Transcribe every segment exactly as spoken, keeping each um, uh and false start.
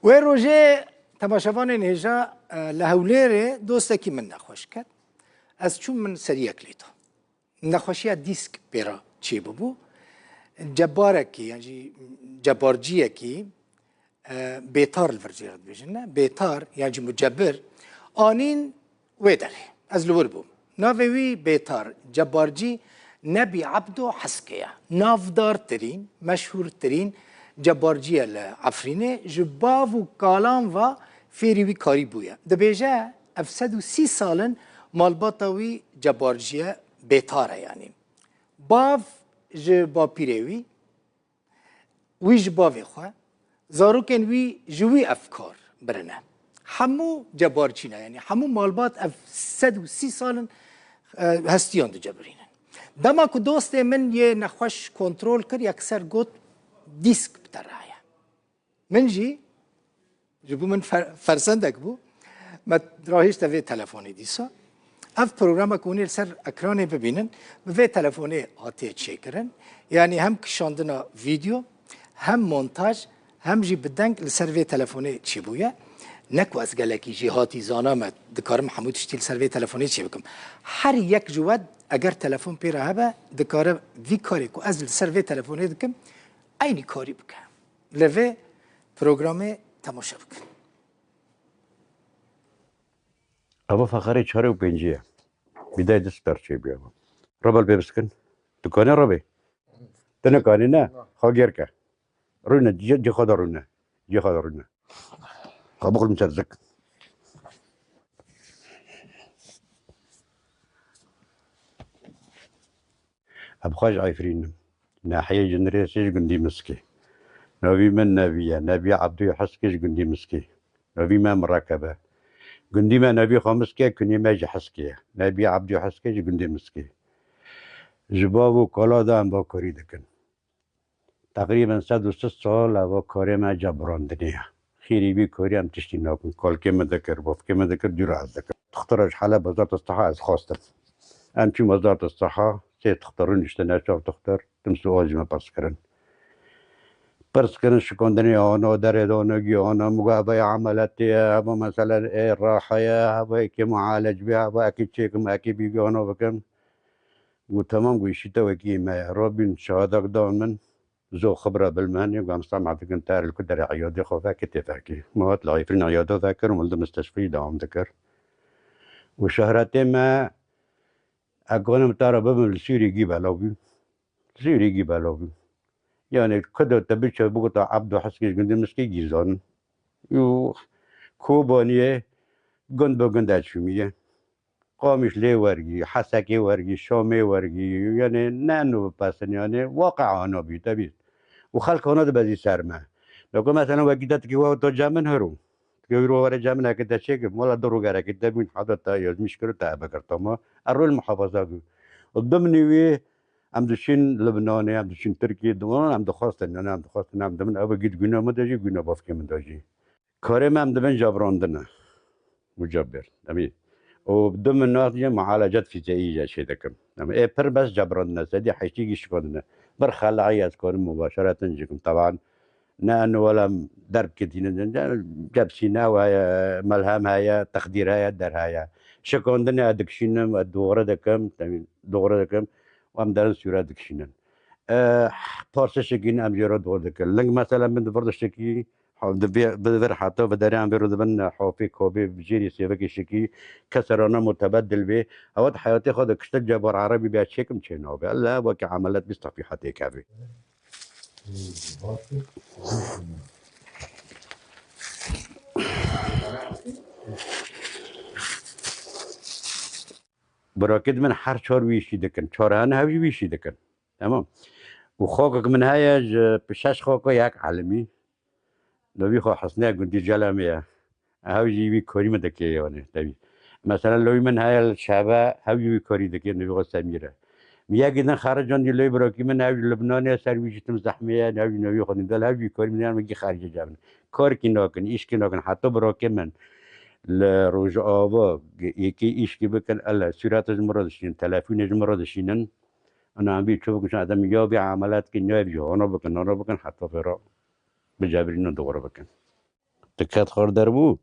Wê rojê temaşevanên hêja, e, li Hewlêrê dostekî min nexweş ket. Ez çûm min ser yek lêta. Nexweşiya dîsk pê re çêbûbû. Cebarekî, yan jî cebarciyekî, e, bêtar li vir jê re dibêjin, ne? Bêtar, yan jî mucebir, anîn wê derê. Ez li wir bûm. Navê wî bêtar, cebarcî Nebî Ebdo Heskê ye. Navdartirîn, meşhûrtirîn cebarcî ye li Efrînê. Ji bav û kalan ve fêrî wî karî bûye. Dibêje, ev sed û sî sal in malbata wî cebarcî ye, bêtar e yanî. Bav ji bapîrê wî, wî ji bavê xwe, zarokên wî ji wî ev kar birine. Hemû cebarçî ne, yanî hemû malbat ev sed û sî sal in, e, hestiyan dicebirînin. Dema ku dostê min yê nexweş kontrol kir, yekser got, "Dîsk bi te re heye." Min jî, ji bo min fer-, fersendek bû, me rahişte vê telefonê dîsa. Ev programa ku hûn ê li ser ekranê bibînin, bi vê telefonê hatiye çêkirin. Yanî hem kişandina vîdeo, hem montaj, hem jî bi deng li ser vê telefonê çêbûye. Ne ku ez gelekî jêhatî zana me, dikarim hemû tiştî li ser vê telefonê çê bikim. Her yek ji we eger telefon pê re hebe, dikare vî karê ku ez li ser vê telefonê dikim, eynî karî bike. Li vê programê temaşe bikin. Eva feqerê çarê û pêncî ye. Bîdayê dest ber çêbûye. Rebel pê biskin. Tu kanî rebê? Tu nikanî ne? Xwe gêr ke. Rûne, cî, cî xwe de rûne. Cî xwe de rûne. Xwe biqulm ser zik. Ebxwaj Efrîn im. Nahiyê Cindirêsê ji gundî Miskê. Navî min Nevî ye. Nevî Ebdûyê Heskê ji gundî Miskê. Navî me Mirekeb e. Gundî me navî xwe Miskê, kunî me jî Heskê ye. Nevî Ebdûyê Heskê ji gundê Miskê. Ji bav û kala de em vakarî dikin. Teqrîben sed û sî sal eva karê me cebrandinê ye. Xêrî vî karî em tiştî nakin. Kalkê min dikir, bavkê min dikir, dûra ez dikir. Dixtira ji Heleb Wezareta Siha ez xwestim. Em çûn Wezareta Siha, sê dixtir rûniştine, çar dixtir, tim sual ji me pirs kirin. Pirs kirin şikandinê ana, derê dana, gî ana, min got, "Eva yê emeletê ye, eva mesele ê rahe ye, eva yekê mualec bê, eva ekê çêkim, ekê bîgana bikim." Got, "Temam," got, "îşî te wekî me ye." Rabîn şahadek dan min. Zo xibra bilmenê, gam sema dikin te li ku derê eyadê xwe vekê tê vekê. Me hat li Efrîn eyada vekir û min li misteshfeyî dewam dikir. Û şehretê me, ez kanim te re bibim li Sûrî gî belav bû. Sûrî gî belav bû. Yanê ku de te biçe bigota Ebdo Heskê ji gundê Miskê gî zanin. Û Kobaniyê gund bi gund e çûmiye. Qamîşlê wergî, Hesekê wergî, Şamê wergî, yanê ne eno bipesin, yanê waqia ana bî, te bîst. Û xelk ana dibezî ser me. Leko mesela wekî te tikê we to cem min hiro. Tikê wî ro were cem min heke te çêkim. Wela du ro gereke te bûn, heta te yazmîş kir û te eve kir, tamam. Er rol muhafaza bû. Û dimnî wî em diçin Libnanê, em diçin Tirkiyê, diwan em dixwastin, yanê em dixwastin, em dimin, ev gît guna min de jî, guna bavkê min de jî. Karê me em dibin cebrandine. Mucebir. Demî. Û bi du min nas jî mualecet fîzeyî jî çê dikim. Demî. Ê pir bes cebrandine. Sedî heştî gî şikandine. Bir xeleyî ez karim mubaşeretin jî kim. Teban ne eno wela derb kitîne. Cebsîne heye, melhem heye, texdîr heye, der heye. Şikandine ez dikişînim, ez doğru dikim. Demî. Doğru dikim. Û em derin sûre dikişînin. E, parse şikîn em jê re doğru dikin. Ling mesela min di vir de şikî, Ha, di vê, bi vir heta, bi derê em vê ro dibin, hafê kovê, bi jêrî sêvekê şikî, kesera ne mutebedil bê. Ewa di heyatê xwe de kiştek Cebar Erebî bê, çêkim çê nabe. Ella weke emelet bî, safîha têkevê. Birakê min her çar wî işî dikin. Çar hene hev jî wî işî dikin. Tamam. Û xakek min heye ji şeş xaka yek elimî. Navî xwe Hesnê Gundî Celemê ye. Ew jî wî karî min dike, yanî, tevî. Mesela, lewî min heye li Şebe, hew jî wî karî dike, navî xwe Semîr e. Min yekî din xericandî lewî birakî min, ew ji Libnanê ye, ser wî jî tim zehmê ye, ew jî navî xwe nîdal, hew jî karî min, yanî min kî xericê cevin. Karkî nakin, îşkî nakin, heta birakê min li Rojava yekê îşkî bikin, ele sûrete ji min re dişînin, telefonê ji min re dişînin. Ana em vî çi bikin, adam ya vî emelet kin, ya vî hana bikin, hana bikin, heta vê re. Bi cebrî ne doğru bikin. Diket xwar derbû.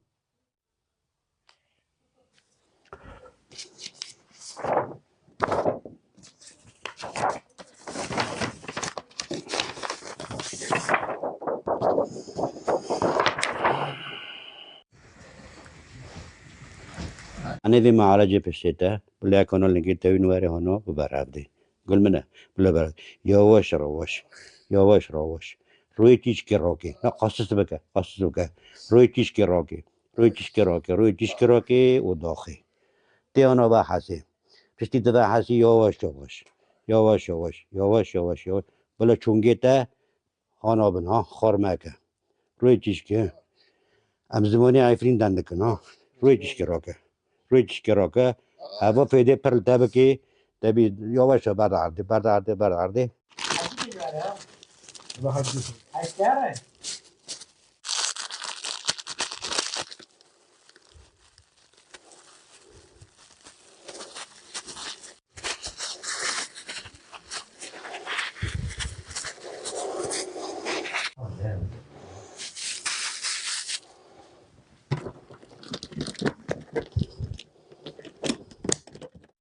Anê vê mealecê piştê te, bila kanal lingê te wî nû were hano, biber hevdê. Gul min e, bila ber. Yavaş rewş, yavaş rewş. Rûyê tîşkê rokê. Na qasis bike, qasis bike. Rûyê tîşkê rokê. Rûyê tîşkê rokê, rûyê tîşkê rokê û daxê. Tê ana ve hesê. Piştî dive hesî yavaş yavaş. Yavaş yavaş, yavaş yavaş, yavaş. Bila çûngê te hana bin ha, xor meke. Rûyê tîşkê. Em zimanê Efrîn den dikin ha. Rûyê tîşkê rake. Rûyê tîşkê rake. Heva fêdê pir li te bikê. Te bî yavaş yavaş berde erdê, berde erdê, berde erdê.